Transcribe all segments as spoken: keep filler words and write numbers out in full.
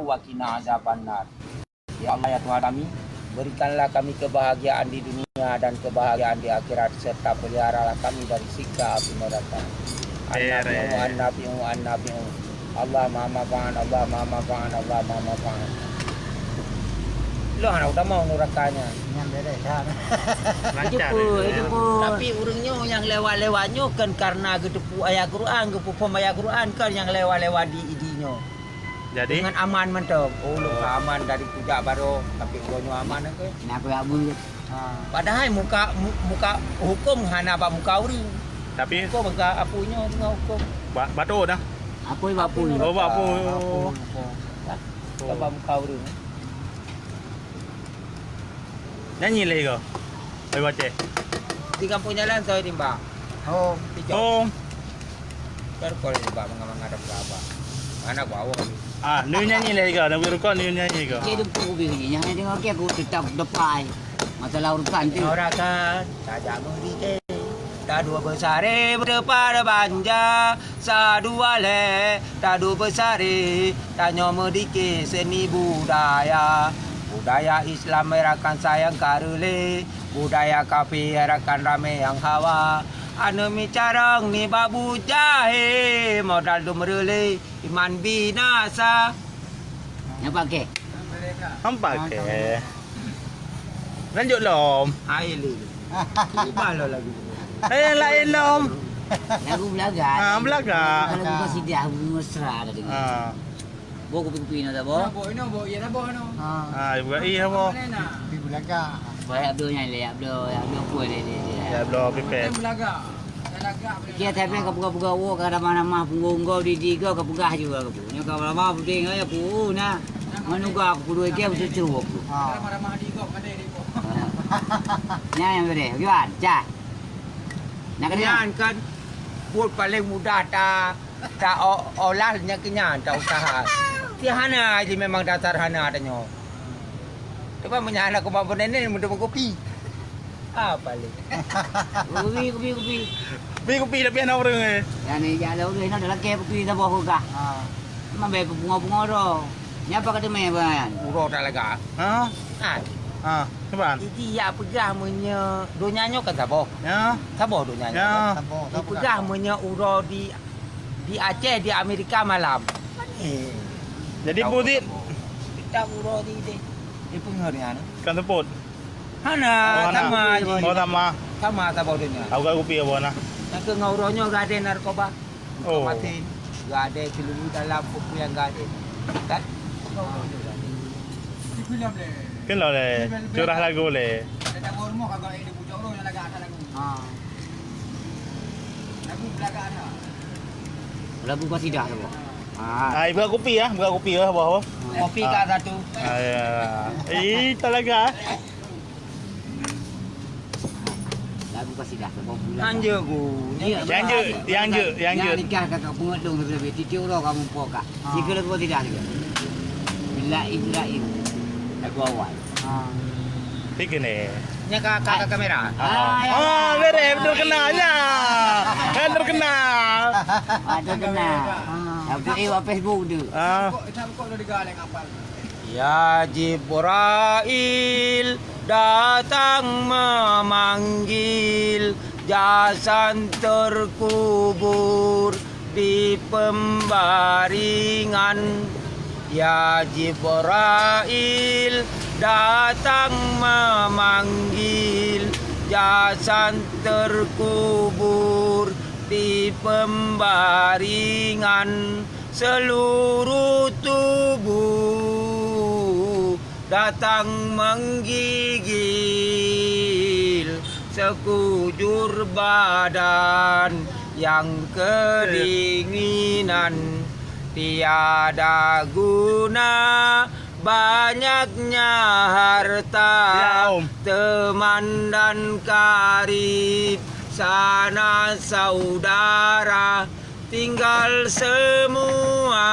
wa qina adzabannar. Ya Allah, ya Tuhan kami, berikanlah kami kebahagiaan di dunia dan kebahagiaan di akhirat, serta peliharalah kami dari siksa api neraka. An-nafi'u, an-nafi'u, an-nafi'u. Allah Maha Manfaat, Allah Maha Manfaat, Allah Maha Manfaat. Loh, anak utama neuraka nyan. Nyan beres, ha. Lancar. Itu pun, itu pun. Tapi ureueng nyoe nyang lewat-lewat nyoe kan karena geuteupeue ayat Quran, geupeuphom ayat Quran kan nyang lewat-lewat di, di nyoe. Jadi? Dengan aman mantong. Oh, ulôn ka aman dari kujak baroe sampai uroe nyoe aman ke? Nah, aku yak bui. Ha. Padahai muka, mu-, muka huköm hana bak muka ureueng. Tapi? Huköm bak apui nyoe teungoh huköm. Ba-, bak toh dah? Apui, bak apui. Oh, bak apui. Bak apui, bak apui. Bukan bak muka ureueng. Nyanyi lé sigoe. Lagu Aceh. Di kampung jalan saya timbang. Home. Home. Baru kalau timbang manga-manga ada berapa. Anak bawa. Ah, nu nyanyi lé sigoe, nu rukon nu nyanyi sigoe. Oke, dukung kubi ni. Yang ni tengok aku tetap depan. Masalah urusan tu. Orang kan, tak jaga diri. Tadu beusaré beuteupat banja, sadua lhée tadu beusaré, tanyoe meudike seuni budaya. Budaya Islam rakan sayang ka reulée, budaya kafé rakan ramé nyang hawa. Aneuk miet carông nibak bujahé, modal dum reulée, iman binasa. Nyan paké. Nyan paké. Lanjut lom. Hai lé. Ubah lo lagu. Eh, laén lom. Lagu belagak. Ah, belagak. Kalau bukan sidah, mesra tadi. Ah. Bo kupi-kupi na dah bo. Bo ino bo, iya dah bo ino. Ah, bukan iya bo. Kupi belagak. Baik abdul nyan lé, abdul, abdul kuat lé, lé, lé. Ya, abdul pipet. Belagak. Kira tapi ka peugah-peugah woe ka ramah-ramah punggong go di di go ka peugah juga ka pu. Nyoe ka ramah putih ngai pu na. Manuga aku puluh ike betul ceru aku. Ha. Ramah-ramah di go mana di go. Nya yang beri. Gimana? Cah. Nak kena. Nyan kan buet paling mudah ta ta o- olah nya kenyan ta usaha. Ti hana ji memang dasar hana tanyoe. Cuba meunyo hana kuba beuneuneu meuteumé kupi. Apa lé? Kupi, kupi, kupi. Kupi, kupi tapi hana ureueng eh. Dan ni jak lé ureueng hina dalam keh kupi saboh keu kah. Ha. Memang bae bunga-bunga ro. Nyapa ka teumé ban? Uroe tak lega. Ha? Ha. Ha, cuba. Jadi ya peugah meunyo donya nyoe kan saboh. Ya. Saboh donya nyoe. Ya. Saboh, saboh. Dipeugah meunyo uroe di Di Aceh, di Amerika malam. Eh. Jadi, Tahu Buzit? Tahu. Kita uroe di, di, di Pengherian. Kan sebut? Hana, oh, hana. Sama. Oh, sama. Sama, sama dunia. Aku kat kupi apa nah? Yang ke ngau ronyo gade narkoba. Oh. Mati. Gade seluruh dalam buku yang gade. Kan? Ngau ronyo gade. Kan lo le. Curah lagu le. Ada rumah kagak ada bujang orang yang lagak atas lagu. Ha. Lagu belagak dah. Lagu kasidah tu. Ha. Ah, buka kopi ya, buka kopi ya, bawah. Kopi ka satu. Ah, ya. Ih, talaga. Lagu kasidah tu bawah bulan. Anjur ku. Iya, yang je, yang je, yang je. Nikah kakak bunga dong lebih titik uroe kamu poka. Ha. Tiga lagu kasidah juga. Bila Ibrahim. Lagu awal. Ha. Tiga ni. Nya ka, ka, ka kamera. Ah, ya. Ah, beres, betul kenal nya. Kan terkenal. Ah, terkenal. Ah. Tapi eh, buat Facebook tu. Ah. Ya Jibrail datang memanggil, jasad terkubur di pembaringan. Ya Jibrail datang memanggil, jasad terkubur di pembaringan, seluruh tubuh datang menggigil sekujur badan yang kedinginan, tiada guna banyaknya harta, ya, Om, teman dan karib, sanak saudara, tinggal semua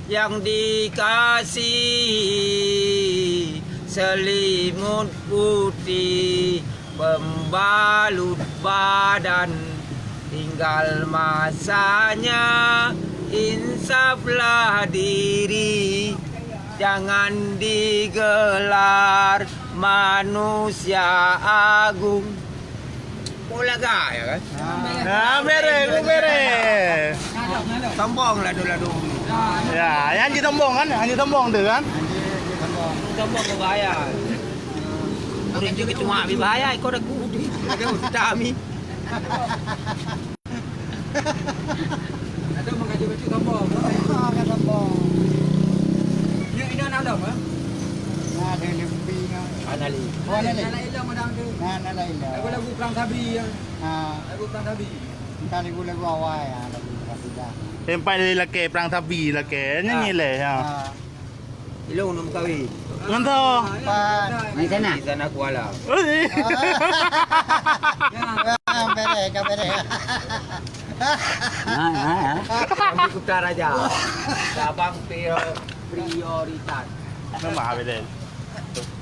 yang dikasihi, selimut putih pembalut badan, tinggal masanya Insaflah diri, jangan digelar manusia agung. Pola gaya kan? Ah, beres, ku beres. Sombong lah dulu. Ya, yang ji sombong kan? Yang ji sombong tu kan? Sombong tu bahaya. Urang juga cuma habis bahaya, ikut aku. Ikut kami. Ada mengkaji baju sombong. Ah, kan sombong. Ya, ini anak dong, eh? Nah, ada lebih, nah. Anali. Oh, Anali. Anak ilmu madang tu. Nah, anak ilmu. Lagu-lagu Perang Sabi, ya. Ah. Lagu Perang Sabi. Entah lagu-lagu awai, ya, lagu Perang Sabi dah. Empat lelaki Perang Sabi, lelaki. Nyanyi Ah. leh, ya. Ah. Ilong nak meukawen. Ngon soe? Pan. Di sana. Di sana Kuala. Oh, iya. Ah. Ah, beres, ka beres. Ha, ha, ha. Kami Kuta Raja. Sabang prior-, prioritas. Nama beres?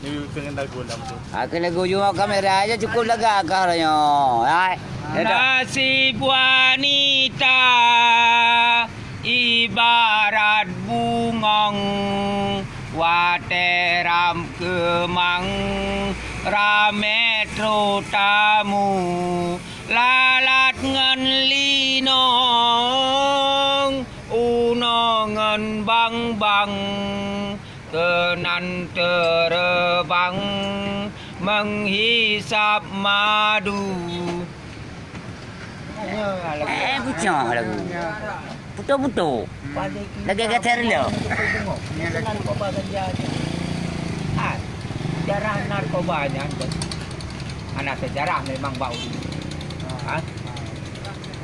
Ni kena lagu dalam tu. Ha, kena lagu juga kamera aja cukup lagak kah nyoe. Hai. Nasib wanita ibarat bungong, watée ram keumang ramé trok tamu, lalat ngon linong, unoe ngon bang-bang, keunan teureubang meuhisab madu. Eh, pucah lagu. Puto-puto. Lagèe gata rila. Ah, sejarah narkoba nyan, hana sejarah memang bak ureueng. Ah.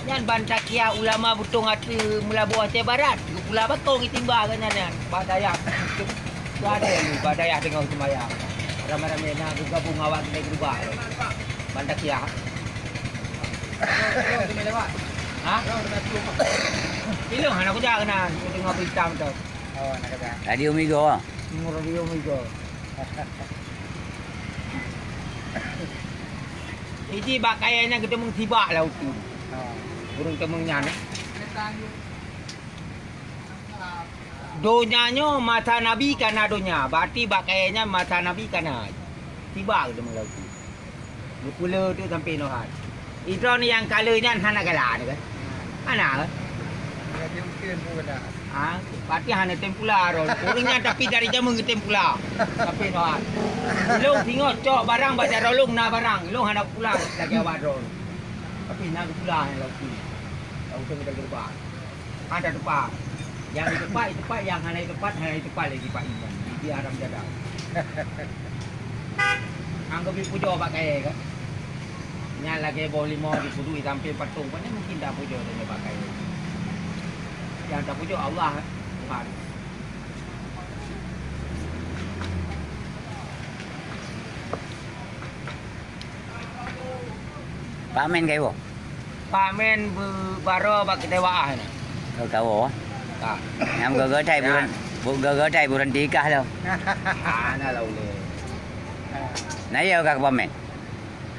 Nyan ban takia ulama Butong Ateuh Meulaboh Aceh Barat, geupula bakong itimba keunan nyan. Bak dayah, bak dayah teungoh seumayang. Ramé-ramé na geugabong awak keudè keudua. Ban takia. Ha? Ilong hana kujak keunan, kudeungoe berita mantong. Oh, hana kujak. Radio Migo, ah? Hmm, Radio Migo. Iji bak kayèe nyan geuteumèe sibak lam uteuen. Oh. Ureueng teumèe nyan, eh. Donya nyoe masa Nabi ka na donya, berarti bak kayèe nyan masa Nabi ka na. Sibak geuteumèe lam uteuen. Geupeuleueh teuk sampoe nyoe hai. Droeneuh nyang ka lheueh nyan hana galak kan? Hana kan? Berarti mungkin pun ada. Ha, berarti hana tem pula droeneuh. Ureueng nyan tapi dari jameun geutem pula. Sampoe nyoe hai. Lôn singoh cok barang bak jaroe lôn na barang. Lôn hana pula lagèe awak droeneuh. Tapi na geupula nyang lalu. Lalu keu geubah. Ada tepat. Nyang tepat, tepat, nyang hana tepat, hana tepat lagi Pak Imam. Jadi haram jadah. Anggap ibu pujoe bak kayèe kan. Nyan lagèe boh limau di pudui sampoe patong, kan mungkin tak pujoe dan bak kayèe. Nyang tak pujoe Allah, Tuhan. Pak Men kawoe? Pak Men beu-, baroe bak keuteua waah nyan. Oh, kawoe? Ka. Nyang gogo tai buran, bu-, gogo tai buran tikah lom. Hana lah ulèe. Na ya ka Pak Men?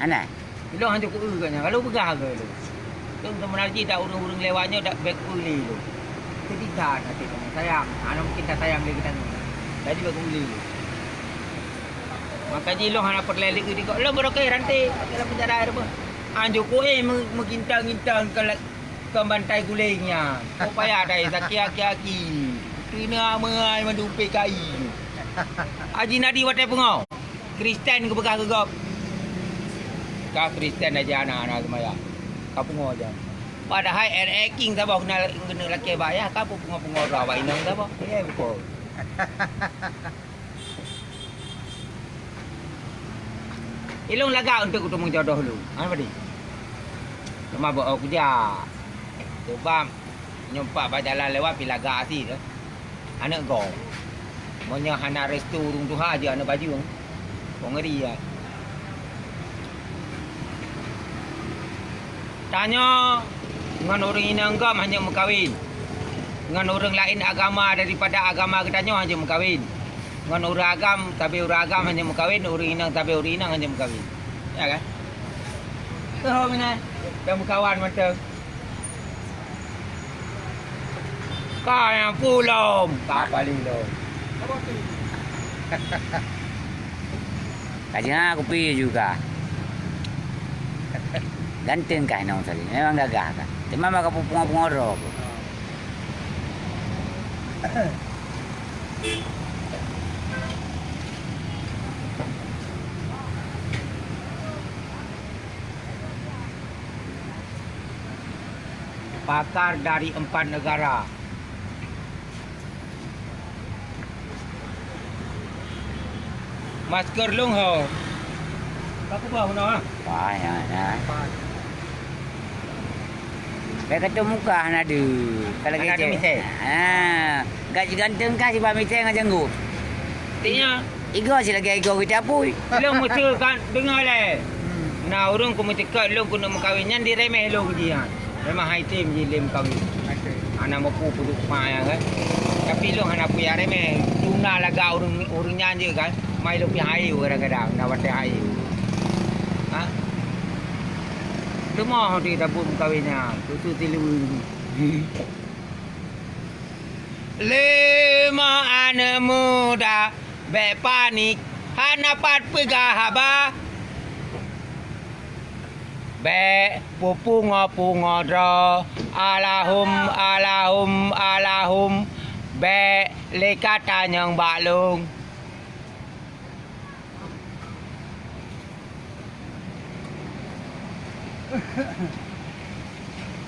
Hana? Ilong hanjeuet kueu geuh nyan, kalau peugah geuh lôn. Lôn seubeuna jih dak ureueng-ureueng lewat nyoe dak bèk kueu lé lôn. Keudita até tanyoe sayang, hana mungkin tasayang lé geutanyoe. Jadi bèk kueu lé lôn. Maka jih lôn hana peureulèe lé geuh dikok. Lôn beurokeh ranté, dalam penjara ai reubah. Hanjeuet kueu meuginta-ginta keu la-, keu bantai guléng nyan. Kok payah dai sakét aki-aki. Teuina meuai mandum P K I. Haji Nadi watèe peungoh. Kristen geupeugah keu gob, "Ka Kristen aja na, na seumayang. Ka pungo aja." Padahai N A King saboh keuneuk, keuneuk lakèe bak yah, ka pungo-pungo droe awak inong saboh. Iya, beutôi. Ilong lagak untuk kuteumeung jodoh lu. Ha, padé? Cuma bak kuja. Sebab Nyoe pat bak jalan lewat pih lagak asie teuh. Aneuk gob. Meunyoe hana restu ureueng tuha jeuet aneuk bajeung. Peungeri ya. Tanyoe ngon ureueng inong gob hana meukawen. Ngon ureueng laén agama daripada agama geutanyoe hana meukawen. Ngon ureueng agam sabe ureueng agam hana meukawen, ureueng inong sabe ureueng inong hana meukawen. Ya kan? Teuh mina, dah meukawan mantong. Ka nyang pulom, ka paling lom. Ka jeuet kupi juga. Ganteng kah inong tadi? Memang gagah kah? Cuma maka pungo-pungo droe. Pakar dari empat negara. Masker lôn ho. Ka keubah meunoe, ah. Wah, ya, ya. Bèk katup muka hana deuh. Ka lagèe hana deuh cewek. Misai. Ha, gak ganteng kah sibak misai ngon janggut. Artinya, igoe silagèe igoe geuti apui. Lôn meuteuk kan deungö lé. Hmm. Na ureueng ku meuteukot lôn keuneuk meukawen nyan diremeh lôn keu jih nyan. Memang hai tem jih lé meukawen. Hai tem. Hana mupu peuduek ma nyan kan. Tapi lôn hana peue remeh. Tuna lagak ureueng, ureueng nyan jeuet kan. Mai lôn pih hai kadang-kadang na watèe hai. Ha? Leumoh di tabot meukawen nyan. Tutu tilu. Leumoh aneuk muda, bèk panik, hana pat peugah haba. Bèk peupungo-pungo droe, alahum, alahum, alahum, bèk lé ka tanyong bak lôn.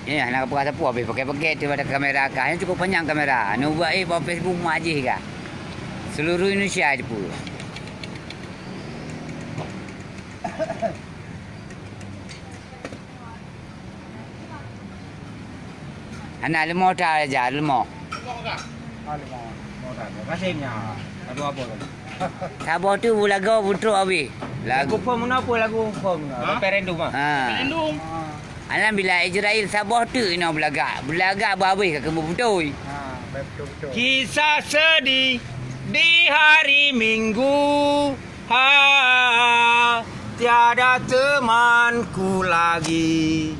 Nyoe hana peugah sapeue, habéh pakai-pakai tu ada kamera kah. Nyoe cukup panjang kamera. Anu buat, eh, bak Facebook mak jih kah. Seluruh Indonesia teupeu. Hana leumo that, leumo. Ah, leumo. Leumo that. Kasih nya. Aduh, apa lagi? Saboh teuk beulagoe beutrok abéh. Lagu. Lagu phon meunan peue lagu phon meunan? Ha? Referendum ah. Ha. Referendum. Alhamdulillah Israel saboh teuk inoe beulagak. Beulagak bah abéh ka keumu beutôi. Ha, betul-betul. Kisah sedih di hari Minggu. Ha, tiada temanku lagi.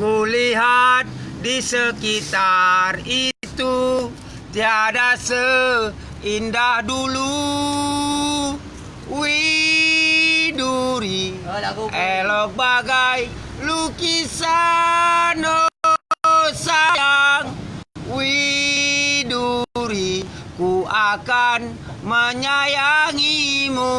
Kulihat di sekitar itu, tiada seindah dulu. Widuri, oh, lagu elok bagai lukisan, oh sayang. Widuri, ku akan menyayangimu.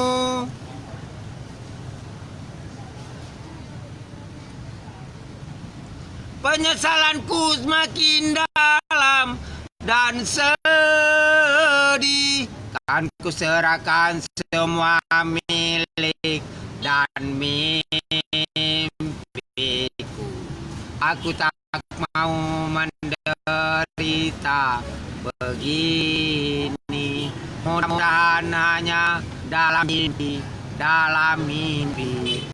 Penyesalanku semakin dalam dan sedih. Kan kuserahkan semua milik dan mimpiku. Aku tak mau menderita begini. Mudah-mudahan hanya dalam mimpi, dalam mimpi.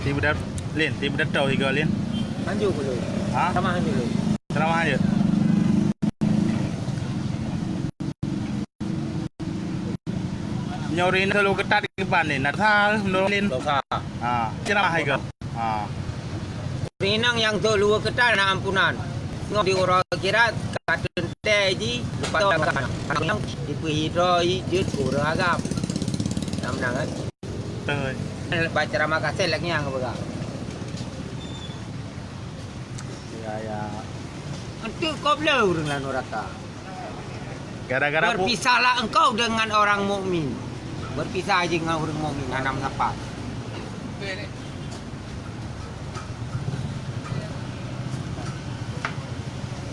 Timu dat-, Lin, timu datau tiga, Lin. Hanjeuet pun, Lin. Ha? Sama hanjeuet, Lin. Sama hanjeuet. Nyoe ureueng inong selalu keutat kiban ni, na dosa, menurut Lin. Dosa. Ha, ceramah juga. Ha. Ureueng inong nyang selalu keutat na ampunan. Ngon di uroe akhirat, ka teuntèe jih, leupah nyan, dipeuhidroe jeuet keu ureueng agam. Nah, meunan kan? Betul. Baca ceramah kasét lagèe nyang peugah. Ya, ya. Enteuk kop le ureueng lam nuraka. Gara-gara bu- Berpisahlah engkau dengan orang mukmin. Berpisah aja dengan orang mukmin, hana meusapat.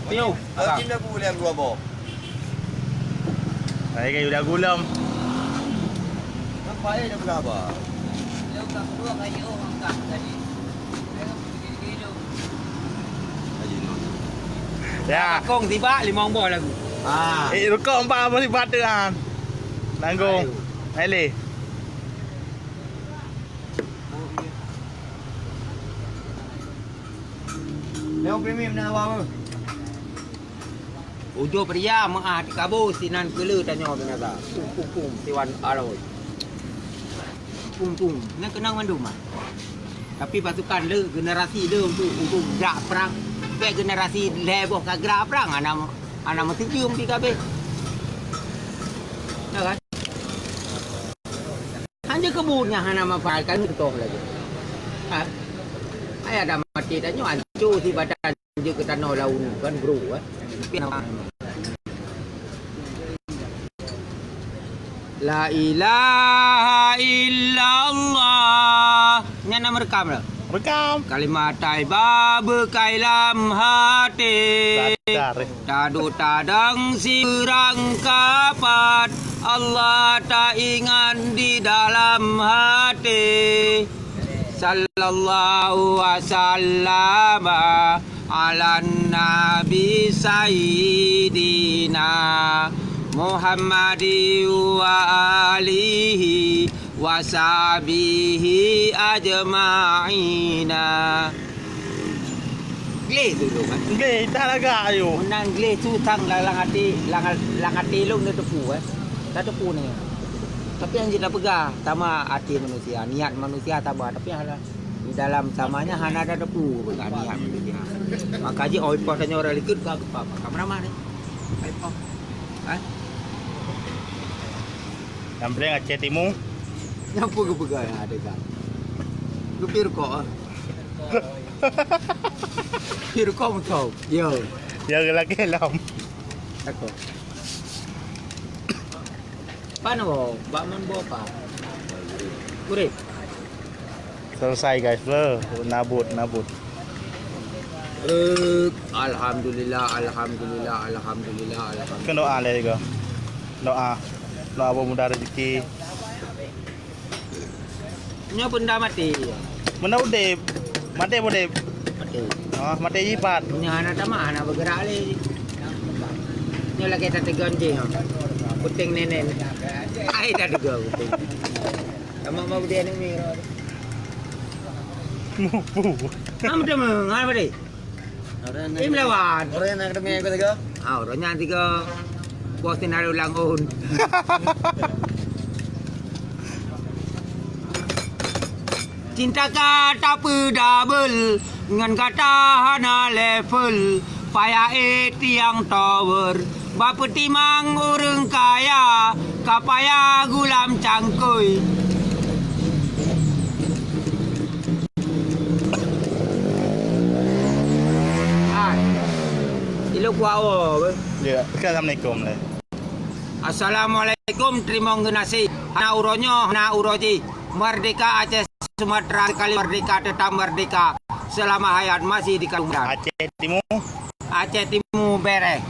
Ayo, abang. Lagi lagu lom. Nampak ya, dah berapa? Ya. Kong tiba limong boh lagu. Ah. Eh, rukok empat boh sipat tu kan. Tanggung. Ayo. Aile. Leo premium nak awak. Ujoe pria meuah di kabo sinan keule tanyoe binasa. Pum, pum, pum, siwan aloi. Pung-pung, nyan keunong mandum ah. Tapi pasukan le, generasi le untuk, untuk gerak perang. Bèk generasi lhèe boh ka gerak perang, hana, hana meuseujeuem di kabeh. Ya kan? Hanya kebun yang hana manfaatkan beutôi lagi. Ha? Ayah dah mati tanyoe, hancô si badan. Jeuet keu tanoh lawan kan, bro, eh. La ilaha illallah. Nyan na meurekam dah? Rekam. Kalimat thaibah beukai lam hati. Sadar, eh. Taduek tadong sibeurang kapat. Allah taingat di dalam hati. Sallallahu wasallama ala nabi sayyidina Muhammadi wa alihi wa sahbihi ajma'ina. Gleh tu, tu kan? Gleh, dah lagak, ayo. Meunan gleh tu tang lam, lam até, lam, lam até lôn na teupeue, eh. Tateupeue ni. Tapi nyang jeuet tapeugah, sama até manusia, niat manusia sama, tapi hana di dalam samanya hana tateupeue peugah niat manusia. Maka jih oi poh tanyoe ureueng likot ka geupah, ka meuramah ni. Oi poh. Ha? Nyang paleng Aceh Timu. Nyang peue geupeugah nyang ada kan? Geupie rukok, ah. Pie rukok meuthom. Yo. Ya, lagèe lom. Takut. Pan oh, bak man boh pa? Kurit. Selesai, guys, beuh. Nabut, nabut. Eh, alhamdulillah, alhamdulillah, alhamdulillah, alhamdulillah. Kan doa lé, go. Doa. Doa bumoe mudah rezeki. Nyoe benda maté. Benda udép. Maté udép. Maté. Oh, maté jipat. Nyoe hana tamah, hana bergerak lé. Nyoe lagèe tategon jih, oh. Kuting nenen. Ai tategon kuting. Sama mau dia ni mi. Mupu. Am teumeng, apa deh? Im lawan. Orang yang kena aku tiga. Ah, orang yang tiga. Bos ni ada ulang tahun. Cinta ka tapeudabel ngon gata hana level. Payah éh tiang tower. Bapeutimang ureueng kaya, ka payah gulam cangkôi. Hai. Ilok kuah o, beh. Ya, assalamualaikum, leh. Assalamualaikum, teurimong geunaséh. Hana uroe nyoe, hana uroe jih. Merdeka Aceh Sumatera sekali, merdeka tetap merdeka. Selama hayat masih di kalung. Aceh Timu. Aceh Timu bereh.